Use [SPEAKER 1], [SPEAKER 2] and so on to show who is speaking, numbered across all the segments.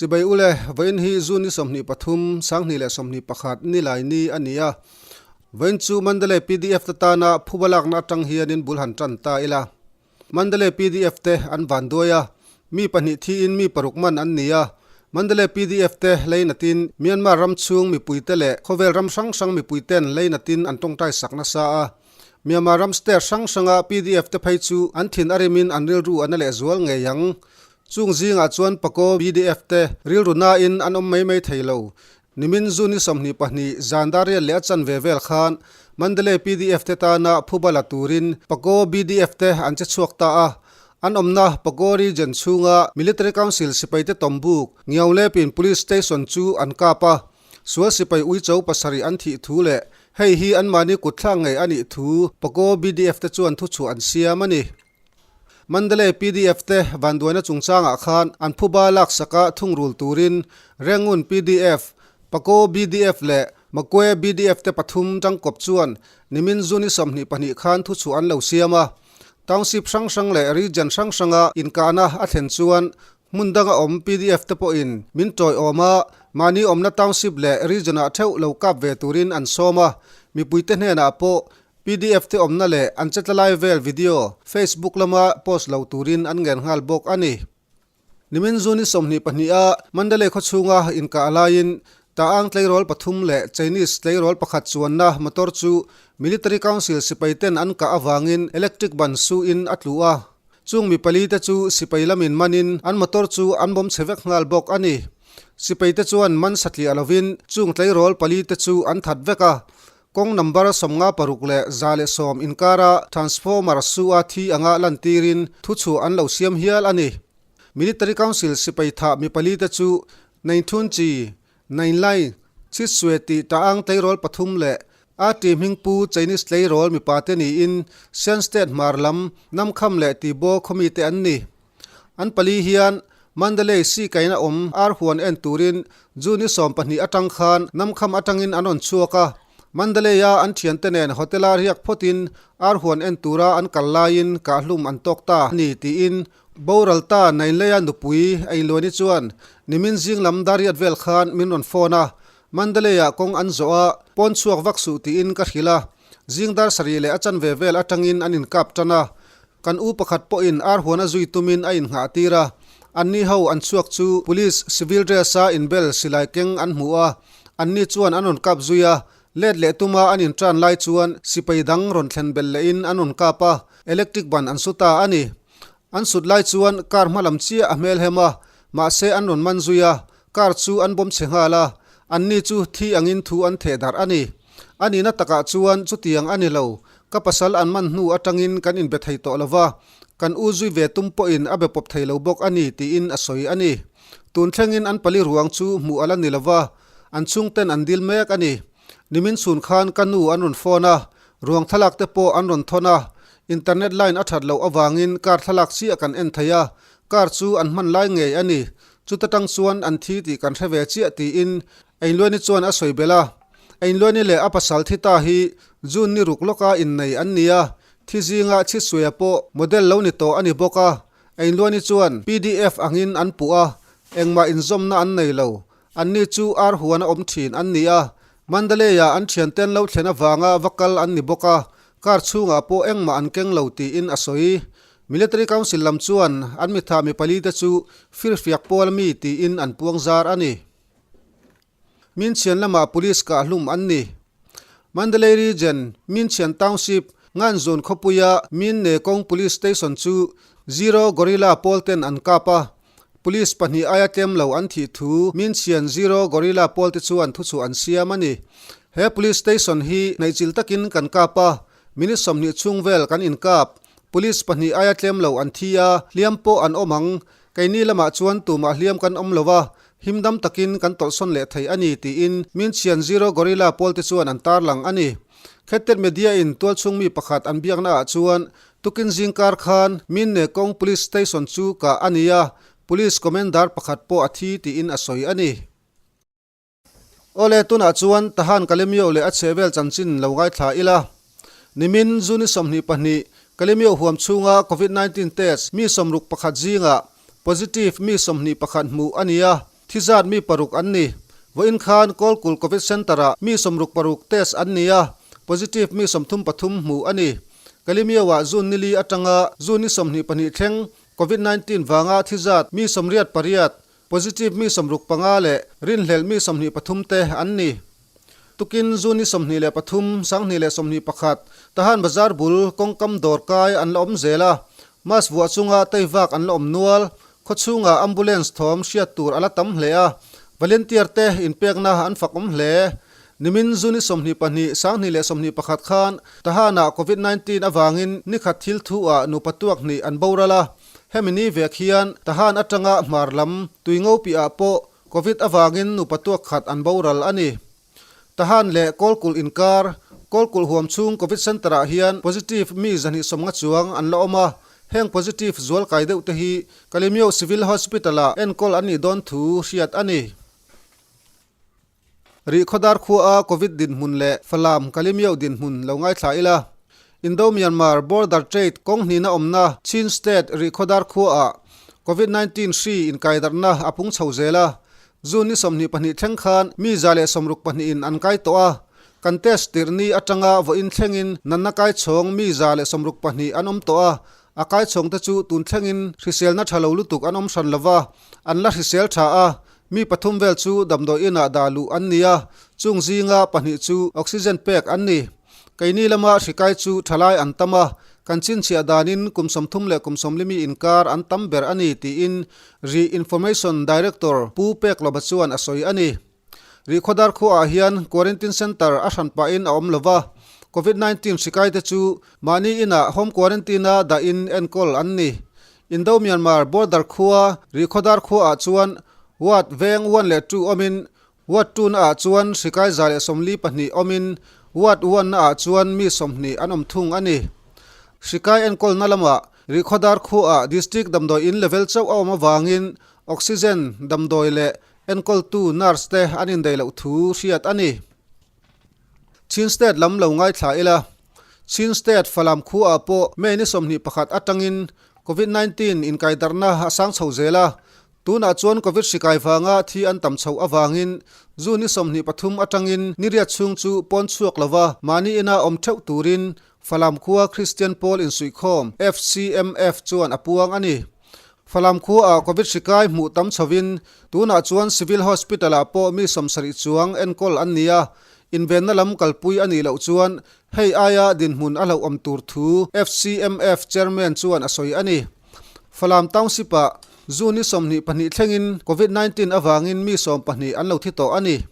[SPEAKER 1] Chibai ule, vawiin hi June ni 23, 2021 nilai ni a ni a. Vawiin chu Mandalay pdf te tana phuba lakna atang hianin bul han tan ta ila. Mandalay pdf te an van duai a, mi pahnih thiin mi paruk man an ni a. Mandalay pdf te leinatin Myanmar ram chhung mipuite leh khawvel ram hrang hrang mipuiten leinatin an tawngtai sak nasa a. Myanmar ram state hrang hranga pdf te phei chu an thin a rimin an rilru a na lehzual ngei ang. Chung zingah chuan Pako pdf te rilru nain an awm mai mai thei lo. Nimin June ni 22 zan dariat leh a chanve vel khan Mandalay pdf te tana phuba la turin Pako BDF te an che chhuak ta a. An awmna Pako region chhunga Military Council sipaite tawmbuk Ngiaulepin Police Station chu an kap a. Sual sipai uicho pasarih an thih thu leh hei hi anmahni kutthlak ngei a nih thu Pako BDF te chuan thuchhuah an siam a ni. Mandalay pdf te vanduaina chungchangah khan an phuba laksaka thungrul turin Rangoon pdf, Pako BDF leh Makwe BDF te pathum tangkawp chuan nimin June 22 khan thuchhuah an lo siam a. Township hrang hrang leh region hrang hranga inkahna a thlen chuan hmun danga awm pdf te pawhin min tawiawm a, mahni awmna township leh region-ah theuh lo kap ve turin an sawm a, mipuite hnenah pawh Pdf te awmna leh an chetla lai vel video Facebook lama post lo turin an ngen nghal bawk a ni. Nimin June 22 a Mandalay khawchhunga inkah laiin Ta'ang tleirawl pathum leh Chinese tleirawl pakhat chuanna motor chu Military Council sipai ten an kah avangin electric ban suin a tlu a. Chung mi pali te chu sipai lamin manin an motor chu an bawm chhe vek nghal bawk a ni. Sipai te chuan man satliah lovin chung tleirawl pali te chu an that vek a. Kawng number 56 leh 110 inkara transformer su a thi anga lantirin thuchhuah an lo siam hial a ni. Military Council sipai thah mi pali te chu Nain Thun Chi, Nain Lai, Chit Swe tih Ta'ang tleirawl pathum leh A Ti hming pu Chinese tleirawl mipa te niin Shan State hmar lam Namkham leh Tibaw khawmi te an ni. An pali hian Mandalay si kaina awm ar huan en turin June 12 atang khan Namkham atangin an rawn chhuak a. Mandalay-a an thiante nen hotel-a riak phawtin ar huan en tura an kal laiin kahhlum an tawk ta a ni tiin boral ta Nainleia nupui Einluani chuan nimin zing lam dariat vel khan min rawn phone a. Mandalay-ah kawng an zawh a, pawn chhuak vak suh tiin ka hrilh a. Zing dar sarih leh a chanve vel atangin an inkap tan a. Kan u pakhat pawhin ar huan a zui tumin a innghah tir a, anni ho an chhuak chu police civil dress-a inbel silai keng an hmu a, anni chuan an rawn kap zui a, let leh tuma an intan lai chuan sipai dang rawn thlen belh lehin an rawn kap a, electric ban an su ta a ni. An sut lai chuan car hma lam chiah a hmelhem a, mahse an rawn man zui a, car chu an bawm chhe nghal a, anni chu thi angin thu an theh darh a ni. A nihna takah chuan chutiang a ni lo, ka pasal an man hnu atangin kan inbe thei tawh lo va, kan u zui ve tum pawhin a be pawp thei lo bawk a ni tiin a sawi a ni. Tun thlengin an pali ruang chu hmuh a la ni lo va, an chhungten an dil mek a ni. Nimin chhun khan ka nu an rawn phone a, ruang thlalak te pawh an rawn thawn a, internet line a that loh avangin car thlalak chiah kan en thei a, car chu an hman lai ngei a ni. Chuta tang chuan an thi tih kan hre ve chiah tiin Einluani chuan a sawi belh a. Einluani leh a pasal thi ta hi June ni ruk lawka innei an ni a, thi zinga Chhitsuia pawh model lo ni tawh a ni bawk a. Einluani chuan pdf angin an puh a, engmah inzawmna an nei lo. Anni chu ar huan a awm thin an ni a, Mandalay-ah an thianten lo thlen avanga va kal an ni bawk a, car chhungah pawh engmah an keng lo tiin a sawi. Military Council lam chuan an mitha mi pali te chu firfiak pawl mi tiin an puang zar a ni. Minchhian lamah police kahhlum an ni. Mandalay Region, Minchhian Township, Nganzun khawpuia Min Ne Kong Police Station chu Zero Gorilla pawl ten an kap a. Police pahnih aia tlem lo an thih thu Minchhian Zero Gorilla pawl te chuan thuchhuah an siam a ni. He police station hi hnaihchilh takin kan kap a, minute 20 chhung vel kan inkap. Police pahnih aia tlem lo an thi a, hliam pawh an awm ang. Keini lamah chuan tumah hliam kan awm lo a, himdam takin kan tawlhsawn leh thei a ni tiin Minchian Zero Gorilla pawl te chuan an tarlang a ni. Khettet Media in tualchhung mi pakhat an biakna ah chuan tukin zingkar khan Min Ne Kong Police Station chu kah a ni a, Police Commander pakhat pawh a thi tiin a sawi a ni. Awle, tunah chuan Tahan Kalemyo leh a chhehvel chanchin lo ngaithla ila. Nimin June 22, Kalemyo huam chhunga Covid 19 test mi 61 zingah positive mi 21 hmuh a ni a. Thi zat mi paruk an ni. Vawiin khan Kawlkul Covid Centre-ah mi 66 test an ni a, positive mi 33 hmuh a ni. Kalimio-ah June nili atanga June ni 22 thleng Covid 19 vanga thi zat mi 88, positive mi 65 leh rinhlelh mi 23 te an ni. Tukin June ni 23, 2021, Tahan Bazar bul kawngkam dawr kai an la awm zel a, mask vuah chunga tei vak an la awm nual. Khawchhungah ambulance thawm hriat tur a la tam hle a, volunteer te inpekna an fak awm hle. Nimin June 22, 2021 khan Tahan-ah Covid 19 avangin nikhat thil thu-ah nupa tuak hnih an boral a, hemi ni vek hian Tahan atanga hmar lam tui ngo piah pawh Covid avangin nupa tuak khat an boral a ni. Tahan leh Kawlkulh inkar, Kawlkulh huam chhung Covid Centre-ah hian positive mi 250 chuang an la awm a, heng positive zual kai deuh te hi Kalemyo Civil Hospital-ah enkawl an nih dawn thu hriat a ni. Rihkhawdar khuaa Covid dinhmun leh Falam Kalemyo dinhmun lo ngaithla ila. Indo-Myanmar Border Trade kawng hnihna awmna Chin State Rihkhawdar khuaah Covid 19 hri inkaidarhna a pung chho zel a, June ni 22 thleng khan mi 160 in an kai tawh a, kan test tirh ni atanga vawiin thlengin natna kai chhawng mi 162 an awm tawh a, a kai chhawng te chu tun thlengin hriselna tha lo lutuk an awm hran lova, an la hrisel tha a, mi pathum vel chu damdawi inah dah luh an ni a, chung zinga pahnih chu oxygen pek an ni. Keini lama hrikai chu thalai an tam a, kan chinchhiah danin kum 30 leh kum 40 mi inkar an tam ber a ni tiin Rih Information Director Pu Pek Lawma chuan a sawi a ni. Rihkhawdar khuaah hian Quarantine Centre a hran pahin a awm lova, Covid 19 hrikaite chu mahni inah Home Quarantine-a dahin enkawl an ni. Indo-Myanmar border khua Rihkhawdar khuaah chuan Ward veng one leh two awmin Ward two naah chuan hrikai 142 awmin Ward one naah chuan mi 20 an awm thung a ni. Hrikai enkawlna lamah Rihkhawdar khuaah District damdawi in level chauh a awm avangin Oxygen damdawi leh enkawltu nurse te an indaih loh thu hriat a ni. Chin State lam lo ngaithla ila, Chin State Falam khuaah pawh May ni 21 atangin Covid 19 inkaidarhna a sang chho zel a, Tunah chuan Covid hri kai vanga thi an tam chhoh avangin June ni 23 atangin ni riat chhung chu pawn chhuak lova mahni ina awm theuh turin Falam khua Kristian pawl insuihkhawm, FCMF, chuan a puang a ni. Falam khuaah Covid hri kai hmuh tam chhovin tunah chuan Civil Hospital-ah pawh mi 70 chuang enkawl an ni a, invenna lam kalpui a nih loh chuan hei aia dinhmun a hlauhawm tur thu FCMF Chairman chuan a sawi a ni. Falam Township-ah June ni 22 thlengin Covid 19 avangin mi 12 an lo thi tawh a ni.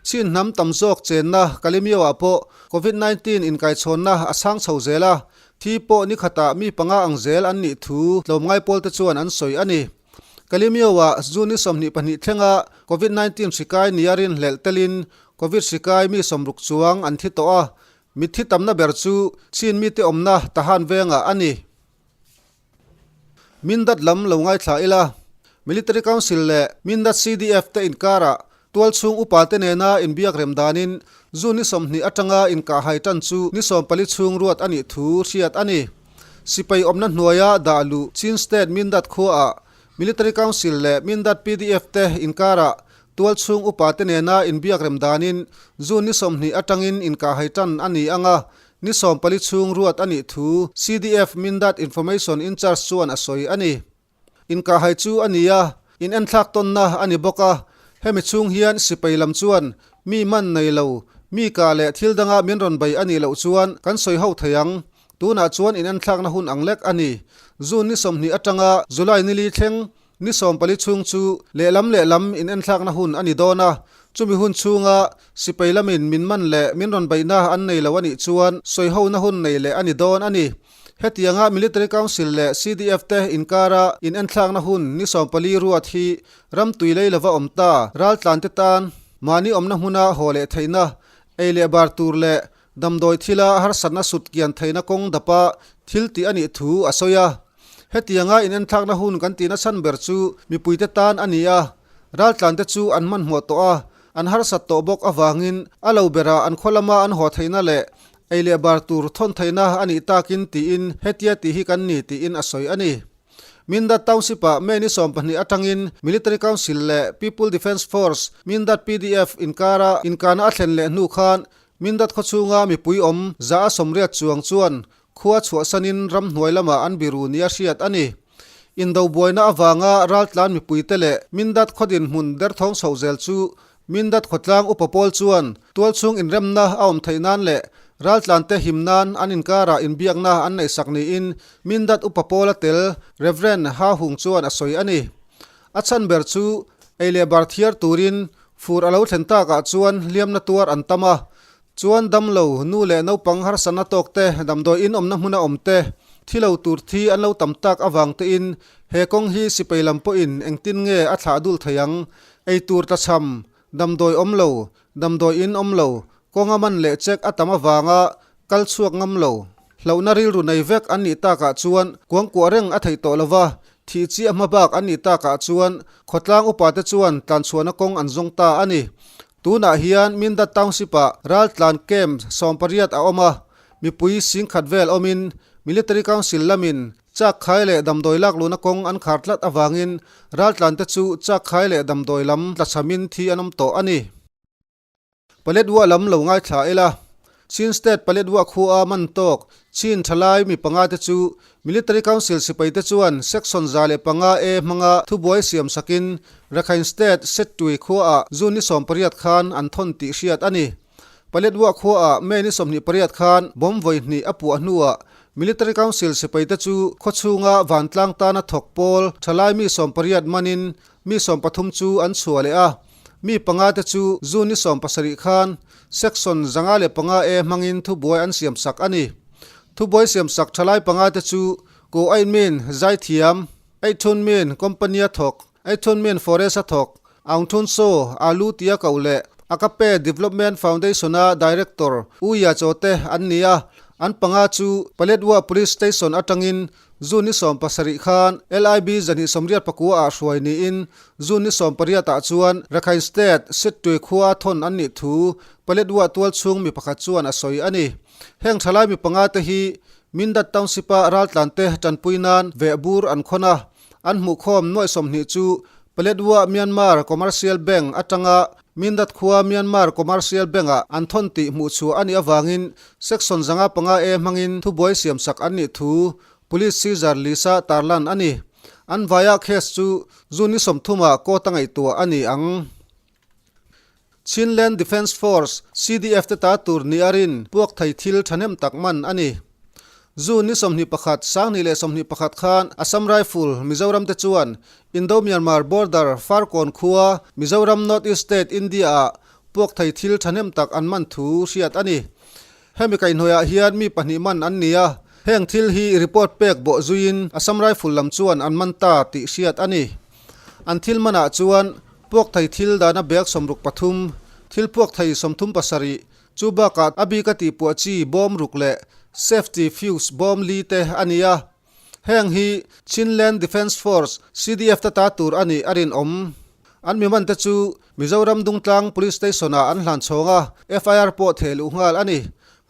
[SPEAKER 1] Chin hnam tam zawk chenna Kalemyo-ah pawh Covid 19 inkaichhawnna a sang chho zel a, thi pawh ni khatah mi panga ang zel an nih thu tlawmngai pawlte chuan an sawi a ni. Kalemyo-ah June ni 22 thlenga Covid 19 hri kai nia rinhlelh telin Covid hri kai mi 60 chuang an thi tawh a, Mitthi tamna ber chu Chin mite awmna Tahan vengah a ni. Mindat lam lo ngaithla ila, Military Council leh Mindat CDF te inkarah tualchhung upate nena inbiak rem danin June ni 20 atanga inkahhai tan chu ni 14 chhung ruat a nih thu hriat a ni. Sipai awmna hnuaia dah luh Chin State Mindat khuaah Military Council leh Mindat PDF te inkarah Tualchhung upate nena inbiak rem danin June ni 20 atangin inkahhai tan a ni ang a, ni 14 chhung ruat a nih thu CDF Mindat Information In-charge chuan a sawi a ni. Inkahhai chu a ni a, inenthlak tawnna a ni bawk a, hemi chhung hian sipai lam chuan mi man nei lo, mi kah leh thil danga min rawn bei a nih loh chuan kan sawi ho thei ang. Tunah chuan inenthlakna hun ang lek a ni. June ni 20 atanga July ni li thleng Ni 14 chhung chu lehlam lehlam inenthlakna hun a ni dawn a, chumi hun chhunga sipai lamin min man leh min rawn beihna an nei lo a nih chuan sawihona hun nei leh a ni dawn a ni. Hetianga Military Council leh CDF te inkara inenthlakna hun ni 14 ruat hi ram tui lei lova awm ta raltlante tan mahni awmna hmuna haw leh theihna, ei leh bar tur leh Damdawi thila harsatna sut kian theihna kawng dapa thil tih a nih thu a sawi a. Hetianga inenthlakna hun kan tihna chhan ber chu mipuite tan a ni a, raltlante chu an hmanhmawh tawh a, an harsat tawh bawk avangin a lo berah an khaw lama an haw theihna leh ei leh bar tur thawn theihna a nih takin tiin hetia tih hi kan ni tiin a sawi a ni. Mindat Township-ah May ni 12 atangin Military Council leh People Defence Force, Mindat pdf, inkara inkana a thlen leh hnu khan Mindat khawchhunga mipui awm 180 chuang chuan khua chhuahsanin ramhnuai lamah an biru nia hriat a ni. Indo buaina avanga raltlan mipuite leh Mindat khaw dinhmun derthawng chhoh zel chu Mindat khawtlang upa pawl chuan tualchhung inremna a awm theih nan leh raltlante him nan an inkarah inbiakna an neihsak niin Mindat upa pawla tel Rev. Ha Hung chuan a sawi a ni. A chhan ber chu ei leh bar thiar turin fur a lo thlen takah chuan hliamna tuar an tam a, Chuan damlo, nu leh naupang harsatna tawk te, damdawi in awmna hmuna awm te, thi lo tur thi an lo tam tak avang tein he kawng hi sipai lam pawhin engtin nge a thlah dul thei ang? Ei tur tlachham, damdawi awm lo, damdawi in awm lo, kawnga man leh check a tam avanga kal chhuak ngam lo, hlauhna rilru nei vek an nih takah chuan kuangkuah reng a theih tawh lova, thih chiah hma bak an nih takah chuan khawtlang upate chuan tlanchhuahna kawng an zawng ta a ni. Tunah hian Mindat Township-ah raltlan camp 18 a awm a, mipui 10,000 vel awmin Military Council lamin chak khai leh damdawi lak luhna kawng an khar tlat avangin raltlante chu chak khai leh damdawi lam tlachhamin thi an awm tawh a ni. Paletwa lam lo ngaithla ila, Chin State Paletwa khua man tawk Chin thalai mi panga te chu Military Council sipaite chuan Section 105 A hmanga thubuai siam sakin Rakhine State Settui khuaah June ni 18 khan an thawn tih hriat a ni. Paletwa khuaah May ni 28 khan bomb vawi hnih a puah hnuah Military Council sipaite chu khawchhunga vantlang tana thawk pawl thalai mi 18 manin mi 13 chu an chhuah leh a, mi panga te chu June ni 17 khan Section 505 A hmangin thubuai an siam sak a ni. Thubuai siamsak thalai panga te chu Ko Ain Min, Zaithiam, Aithun Min, Company a thawk, Aithun Min, Forest a thawk, Aung Thun Saw, Alu tia koh leh Akape Development Foundation-a Director U Ya Chaw te an ni a, an panga chu Paletwa Police Station atangin June ni 17 khan LIB 289 ah hruai niin June ni 18 ah chuan Rakhine State Sittwe khua thawn an nih thu Paletwa tualchhung mi pakhat chuan a sawi a ni. Heng thalai mi panga te hi Mindat Township-a raltlante tanpui nan veh bur an khawn a, an hmuhkhawm nuaih 20 chu Paletwa Myanmar Commercial Bank atanga Mindat khua Myanmar Commercial Bank-ah an thawn tih hmuhchhuah a nih avangin Section 505 A hmangin thubuai siamsak an nih thu Police Caesar Lisa tarlan a ni. An vaia case chu June ni 30 ah court a ngaihtuah a ni ang. Chinland Defence Force, CDF, te ta tur ni a rin puak thei thil thahnem tak man a ni. June ni 21, 2021 khan Assam Rifle, Mizoram te chuan Indo-Myanmar border Farkawn khua, Mizoram North East State, India-ah puak thei thil thahnem tak an man thu hriat a ni. Hemi kaihhnawihah hian mi pahnih man an ni a, heng thil hi report pek bawh zuiin Assam Rifle lam chuan an man ta tih hriat a ni. An thil manah chuan puak thei thil dahna bag 63, thil puak thei 37, chu bakah a bika tihpuah chi bawm ruk leh safety fuse bawm li te a ni a. Heng hi Chinland Defence Force, CDF, te ta tur a nih a rinawm. An mi man te chu Mizoram Dungtlang Police Station-ah an hlan chhawng a, FIR pawh theh luh nghal a ni.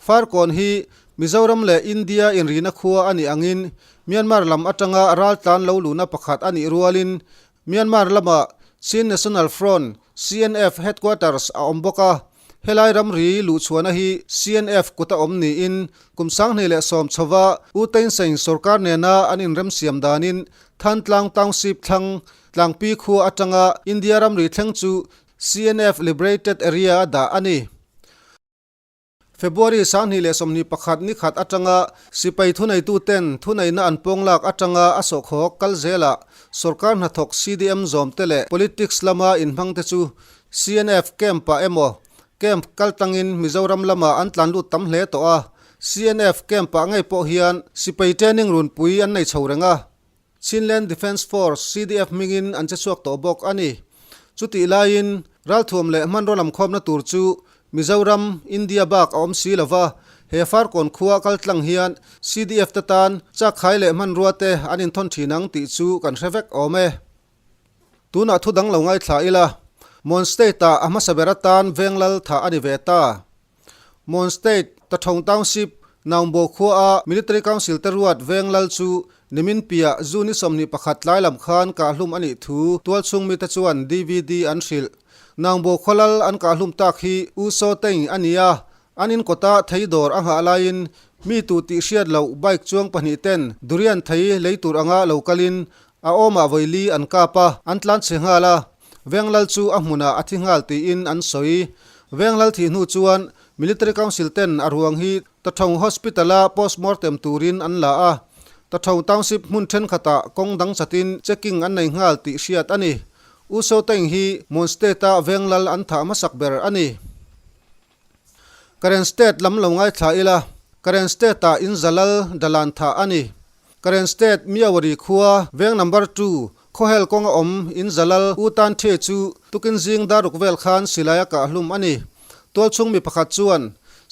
[SPEAKER 1] Farkawn hi Mizoram leh India inrina khua a nih angin Myanmar lam atanga raltlan lo luhna pakhat a nih rualin Myanmar lama Chin National Front, CNF, headquarters a awm bawk a. Helai ramri luhchhuahna hi CNF kut a awm niin kum 2010 chhova U Thein Sein sorkar nena an inremsiam danin Thantlang Township thlang Tlangpi khua atanga India ramri thleng chu CNF Liberated Area a dah a ni. February 2021 ni khat atanga sipai thuneituten thuneihna an pawng lak atanga a sawhkhawk kal zelah sorkar hnathawk CDM zawmte leh politics lama inhmangte chu CNF camp-ah emaw camp kal tlangin Mizoram lamah an tlan lut tam hle tawh a, CNF camp-ah ngei pawh hian sipai training runpui an nei chho reng a. Chinland Defence Force, CDF, hmingin an che chhuak tawh bawk a ni. Chutih laiin, ralthuam leh hmanraw lamkhawmna tur chu Mizoram, India bak a awm si lo va, he Farkawn khua kal tlang hian CDF te tan chakkhai leh hmanrua te an inthawn thin ang tih chu kan hre vek awm e. Tunah thu dang lo ngaithla ila, Mon State-ah a hmasa ber atan Venglal thah a ni ve ta. Mon State, Tathong Township, Naungbo khua a Military Council te ruat veng lal chu nimin piah June ni 21 tlai lam khan kahhlum a nih thu tualchhung mite chuan DVD an hrilh. Naungbo khua lal an kahhlum tak hi U Saw Tein a ni a, an in kawta thei dawr a nghah laiin mi tu tih hriat loh bike chuang pahnih ten durian thei lei tur anga lo kalin a awmah vawi li an kap a, an tlan chhe nghal a. Venglal chu a hmunah a thi nghal tiin an sawi. Venglal thih hnu chuan Military Council ten a ruang hi Tathong Hospital-a postmortem turin an la a, Tathong Township hmun thenkhatah kawng dang chatin checking an nei nghal tih hriat a ni. U Soteng hi Mon State-a Venglal an thah hmasak ber a ni. Karen State lam lo ngaithla ila, Karen State-ah Inzalal dalan thah a ni. Karen State Myawaddy khua veng number two khawhel kawnga awm Inzalal U Tan Hthe chu tukin zing daruk vel khan silai a kah hlum a ni. Tualchhung mi pakhat chuan,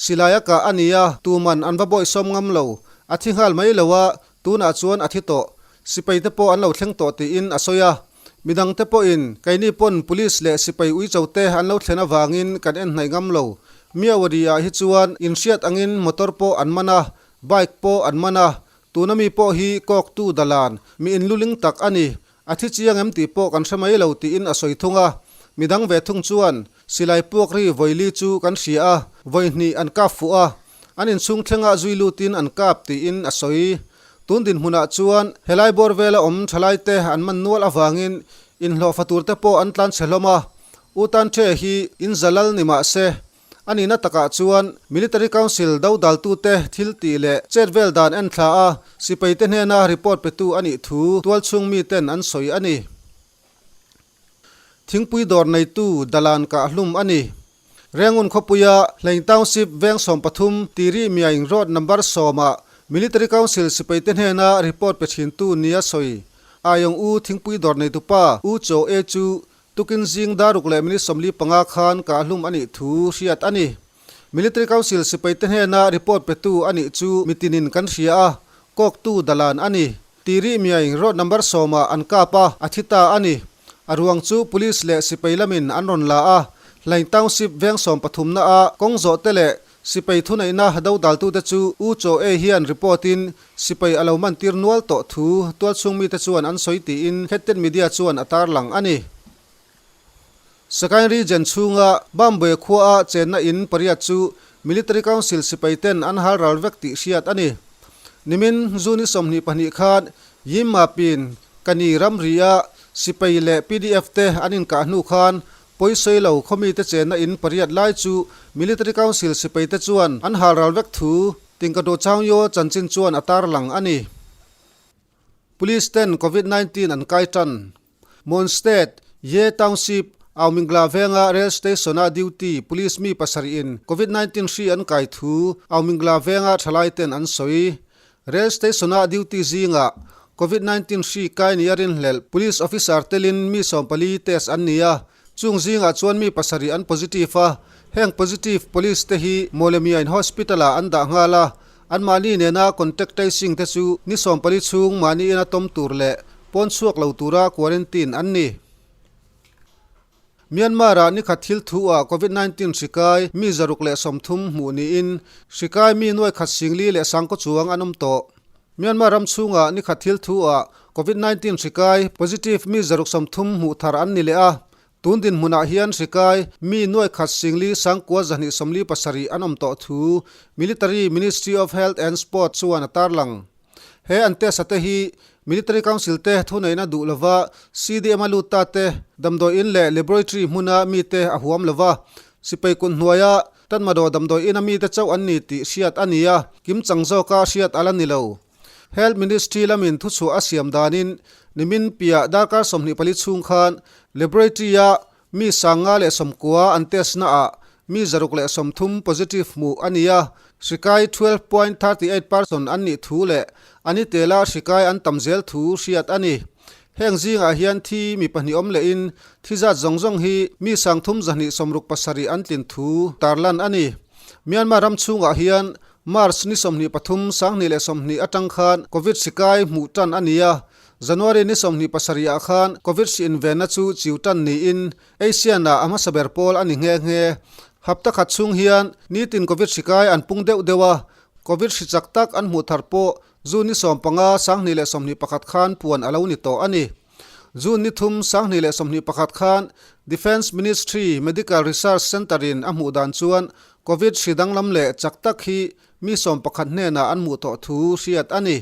[SPEAKER 1] Silai a kah a ni a, tuman an va bawihsawm ngam lo. A thi nghal mai lo a, tunah chuan a thi tawh. Sipai te pawh an lo thleng tawh tiin a sawi a. Midangte pawhin keini pawn Police leh sipai uicho te an lo thlen avangin kan en hnaih ngam lo. Myawaddy ah hi chuan inhriat angin motor pawh an man a, bike pawh an man a, tuna mi pawh hi kawktu dalan mi inluling tak a ni. A thi chiang em tih pawh kan hre mai lo tiin a sawi thung a. Midang ve thung chuan silai puak ri vawili chu kan hria a, vawihnih an kap fuh a, an inchhung thlengah zui lutin an kap tiin a sawi. Tun dinhmunah chuan helai bawr vela awm thalaite an man nual avangin inhlawhfa turte pawh an tlan chhe hlawm a. U Tan Hthe hi in za lal ni mah se, a nihna takah chuan Military Council dodaltute thil tih leh chet vel dan en thla a, sipaite hnena report petu a nih thu tualchhung miten an sawi a ni. Thingpui dawr neitu Dalan kah hlum a ni. Rengun khawpuia Hlaing Township veng 13 Tiri Myaing Road number sawmah Military Council sipaite hnena report pe thintu nia sawi. Ayong U thingpui dawr neitupa U Chaw E chu tukin zing daruk leh minute 45 khan kah hlum a nih thu hriat a ni. Military Council sipaite hnena report petu a nih chu mitinin kan hria a, kawktu Dalan a ni. Tiri Myaing Road number sawmah an kap a, a thi ta a ni. A ruang chu Police leh sipai lamin an rawn la a, Hlaing Township veng 13 na-a kawng zawh te leh sipai thuneihna dodaltute chu U Chaw E hian report in sipai a lo mantir nual tawh thu tualchhung mite chuan an sawi tiin Khettet Media chuan a tarlang a ni. Sagaing Region chhunga Bambwe khuaa chenna in pariat chu Military Council sipai ten an hal ral vek tih hriat a ni. Nimin June 22 khan Yimma pin Kani ramri-a sipai leh PDF te an inkah hnu khan pawisawi lo khawmite chenna in pariat lai chu Military Council sipai te chuan an hal ral vek thu Tingkado Chaungyo chanchin chuan a tarlang a ni. Police ten Covid 19 an kai tan. Mon State, Ye Township, Aumingla venga Rail Station-a duty police mi pasarih in Covid 19 hri an kai thu Aumingla venga thalai ten an sawi. Rail Station-a duty zingah Covid 19 hri kai ni a rinhlelh police officer telin mi 14 test an ni a, chung zingah chuan mi pasarih an positive a, heng positive police te hi Mawlemiain Hospital-ah an dah nghal a, Anmahni nena contact tracing te chu ni 14 chhung mahni ina tawm tur leh pawn chhuak lo tura quarantine an ni. Myanmar-ah ni khat thil thu ah Covid 19 hri kai mi 130 hmuh niin hri kai mi nuai khat singli leh sangkaw chuang an awm tawh. Myanmar ram chhungah ni khat thil thu ah Covid 19 hri kai positive mi 130 hmuh thar an ni leh a, Tun dinhmunah hian hri kai mi nuai khat singli sangkua 247 an awm tawh thu Military Ministry of Health and Sport chuan a tarlang. He an test a te hi Military Council te thuneihna duh lova CDM a lut ta te, damdawi in leh laboratory hmuna mite a huam lova, sipai kut hnuaia Tatmadaw damdawi ina mite chauh an ni tih hriat a ni a, kimchang zawka hriat a la ni lo. Health Ministry lamin thuchhuah a siam danin nimin piah darkar 24 chhung khan laboratory-a mi 190 an test naah mi 130 positive hmuh a ni a, hri kai 12.38 percent an nih thu leh a ni tela hri kai an tam zel thu hriat a ni. Heng zingah hian thi mi pahnih awm lehin thi zat zawng zawng hi mi 3267 an tlin thu tarlan a ni. Myanmar ram chhungah hian March ni 23 2020 atang khan Covid hri kai hmuh tan a ni a, January ni 27 ah khan Covid hri invenna chu chiu tan niin Asian-ah a hmasa ber pawl a ni nghe nghe. Hapta khat chhung hian nitin Covid hri kai an pung deuh deuh a. Covid hri chak tak an hmuh thar pawh June ni 15, 2021 khan puan a lo ni tawh a ni. June ni 3, 2021 khan Defence Ministry Medical Research Centre-in a hmuh dan chuan Covid hri danglam leh chak tak hi mi 11 hnenah an hmuh tawh thu hriat a ni.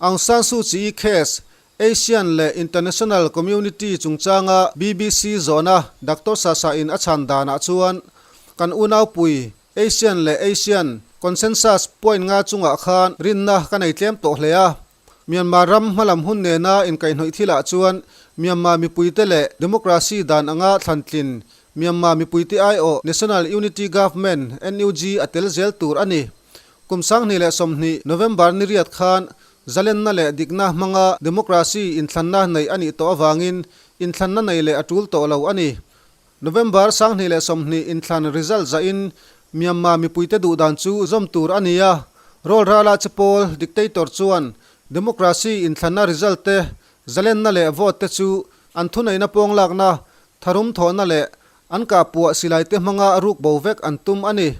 [SPEAKER 1] Aung San Suu Kyi case, Asian leh International Community chungchanga BBC zawhna Doctor Sasa in a chhan danah chuan kan unaupui Asian leh Asian Consensus point nga chungah khan rinna ka nei tlem tawh hle a. Myanmar ram hmalam hun nena inkaihhnawih thilah chuan Myanmar mipuite leh democracy dan anga thlantlin Myanmar mipuite aiawh National Unity Government, NUG, a tel zel tur a ni. Kum 2020 November ni riat khan zalenna leh dikna hmanga democracy inthlanna neih a nih tawh avangin inthlanna nei leh a tul tawh lo a ni. November 2020 inthlan result zahin Myanmar mipuite duhdan chu zawm tur a ni a, rawlrala che pawl dictator chuan democracy inthlanna result te zalenna leh vote te chu an thuneihna pawnglakna, tharum thawhna leh An kahpuah silaite hmanga ruk bo vek an tum a ni.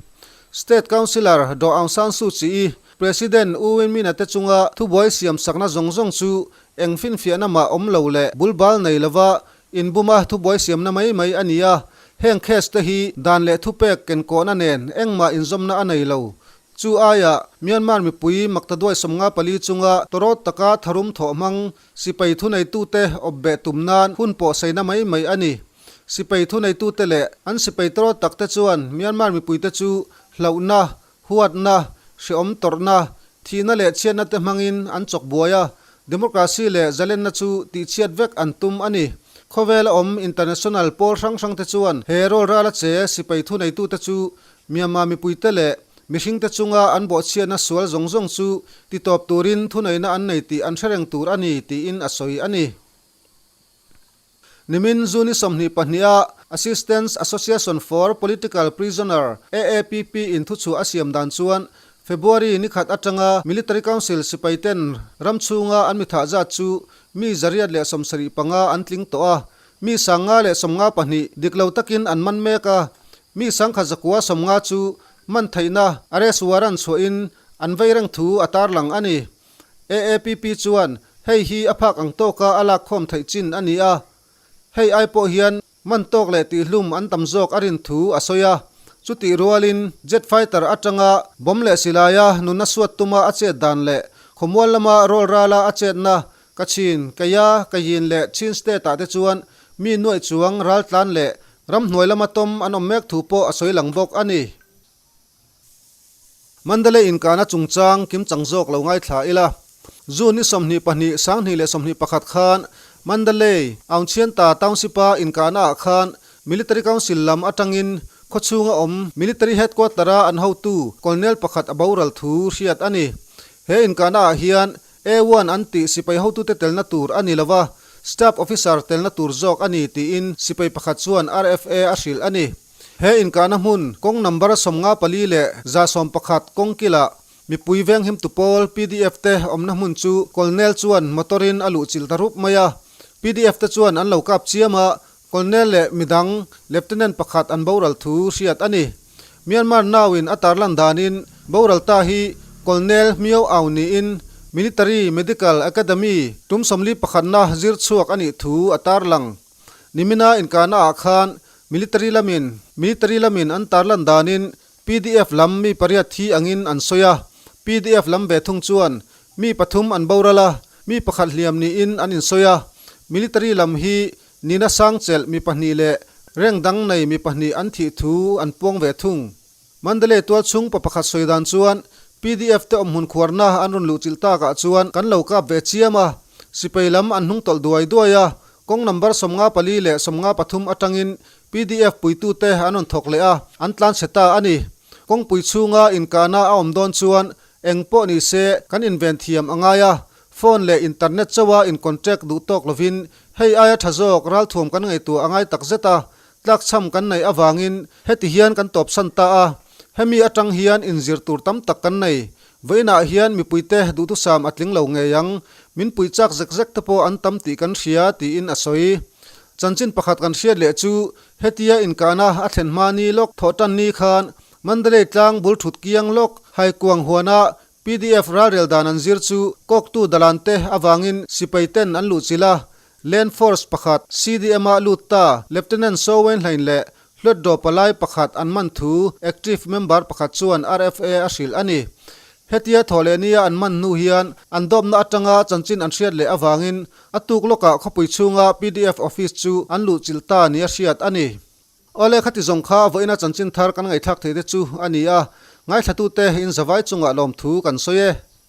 [SPEAKER 1] State Councillor Daw Aung San Suu Kyi, President U Win Myint-a te chunga thubuai siam sakna zawng zawng chu eng finfiahna mah awm lo leh bulbal nei lova inbuma thubuai siamna mai mai a ni a. Heng case te hi dan leh thupek kenkawhna nen engmah inzawmna a nei lo. Chu aiah Myanmar mipui maktaduai 54 chunga tawrawt taka tharum thawh hmang sipai thuneitute awpbeh tum nan hun pawh saina mai mai a ni. Sipai thuneitute leh an sipai tawrawt takte chuan Myanmar mipuite chu hlauhna, huatna, hrehawm tawrhna, thihna leh chhiatna te hmangin an chawk buai a, democracy leh zalenna chu tihchhiat vek an tum a ni. Khawvela awm international pawl hrang hrangte chuan he rawlrala che sipai thuneitute chu Myanmar mipuite leh mihringte chunga an bawhchhiatna sual zawng zawng chu titawp turin thuneihna an nei tih an hre reng tur a ni tiin a sawi a ni. Nimin June 22-a Assistance Association for Political Prisoner, AAPP, in thuchhuah a siam dan chuan February ni khat atanga Military Council sipaiten ram chhunga an mi thah zat chu mi 175 an tling tawh a, mi 152 dik lo takin an man mek a, mi 1,950 chu man theihna arrest warrant chhuahin an vei reng thu a tarlang a ni. AAPP chuan hei hi a phak ang tawka a lakkhawm theih chin a ni a, hei ai pawh hian man tawk leh tihhlum an tam zawk a rin thu a sawi a. Chutih rualin jet fighter atanga bomb leh silaia nunna suat tuma a chet dan leh khawmual lama rawl rala a chetna Kachin, Kaya, Kayin leh Chin state ah te chuan mi nuaih chuang raltlan leh ramhnuai lama tawm an awm mek thu pawh a sawi lang bawk a ni. Mandalay inkahna chungchang kimchang zawk lo ngaithla ila. June ni 22, 2021 khan Mandalay, Aungchianta Township-a inkahna ah khan Military Council lam atangin khawchhunga awm Military Headquarter-a an hotu Colonel pakhat a boral thu hriat a ni. He inkahna ah hian A-one an tih sipai hotute telna tur a ni lova, Staff Officer telna tur zawk a ni tiin sipai pakhat chuan RFA a hrilh a ni. He inkahna hmun kawng number 54 leh 111 kawng kilah mipui venghimtu pawl pdf te awmna hmun chu Colonel chuan motor in a luh chilh ta rup mai a. Pdf te chuan an lo kap chiam a, Colonel leh midang Lieutenant pakhat an boral thu hriat a ni. Myanmar Now in a tarlan danin boral ta hi Colonel Myo Aung niin Military Medical Academy tum 41 na zir chhuak a nih thu a tarlang. Nimina inkahna ah khan Military lamin Military lamin an tarlan danin pdf lam mi pariat thi angin an sawi a, pdf lam ve thung chuan mi pathum an boral a, mi pakhat hliam niin an insawi a. Military lam hi nina sang chelh mi pahnih leh reng dang nei mi pahnih an thih thu an puang ve thung. Mandalay tualchhung pa pakhat sawi dan chuan pdf te awmhmun khuarna an rawn luh chilh takah chuan kan lo kap ve chiam a, sipai lam an hnung tawlh duai duai a, Kawng number 54 leh 53 atangin pdf puitute an rawn thawk leh a, an tlan chhe ta a ni. Kawngpui chhunga inkahna a awm dawn chuan eng pawh ni se kan inven thiam a ngai a, phone leh internet chauha in contact duh tawk lovin hei aia tha zawk ralthuam kan ngaihtuah a ngai tak zet a, tlakchham kan neih avangin heti hian kan tawpsan ta a, hemi atang hian inzir tur tam tak kan nei. Vawiinah hian mipuite duhthusam a tling lo ngei ang, min puih chak zek zek te pawh an tam tih kan hria tiin a sawi. Chanchin pakhat kan hriat leh chu hetia inkahna a thlen hma ni lawk thawh tan ni khan. Mandalay tlang bul thut kiang lawk Haikuang huana pdf ralrel dan an zir chu kawktu dalan te avangin sipai ten an luhchilh a, Land Force pakhat CDM a lut ta Lieutenant Saw Wain Hlain leh Hluatdaw palai pakhat an man thu active member pakhat chuan RFA a hrilh a ni. Hetia thaw leh nia an man hnu hian an dawpna atanga chanchin an hriat leh avangin a tuk lawkah khawpui chhunga pdf office chu an luhchilh ta nia hriat a ni. Awle khati zawng kha vawiina chanchin thar kan ngaihthlak theih te chu a ni a, ngaithlatute in zavai chungah lawmthu kan sawi e.